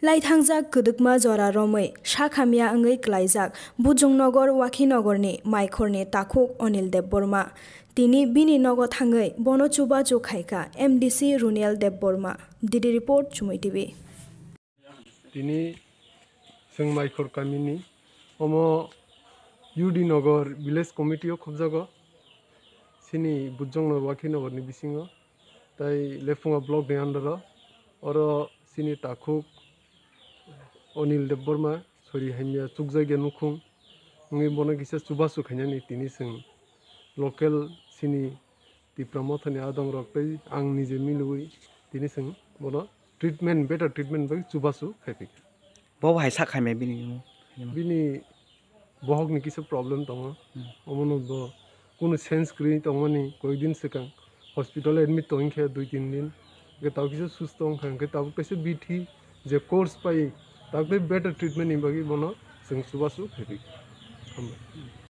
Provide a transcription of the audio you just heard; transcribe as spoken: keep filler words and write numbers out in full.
Laithangjak kwdwkma jora romwi sakhamya wngwi klaijak Bujongnogo Wakhinogorni maikhorni takhuk Onil Debbarma. Tini bini nogo thangwi bono chubachu khaikha M D C Runiel Debbarma. D D report, Chumui T V. Tini chwng Maikhor kamini omo U D Nogor Village Committee o khobjago, chini Bujongno Wakhinogorni bisingo, tai Lephunga Block ni under o. Oro chini takhuk Onil Debbarma sori hamya chukjakya nukhung wngwi bono kisa chubachu khainani tini chwng local chini Tipra Mothani adongrok tei ang nije milwi tini chwng bono treatment, better treatment bai chubachu khaiphaikha. Bo hai sak khaimai bini? Bini bohokni kisa problem tongo. Hmm. Omono bo kunu sense kwrwi tongmani koyekdin swkang hospital admit tongkhe dui tin din. Hwnkhe tabuk kisa susto wngkha, hwnkhe tabuk kaisa bithi je course pai, tabuk tei better treatment ni bagwi bono chwng chubachu khaiphaikha. Hambai.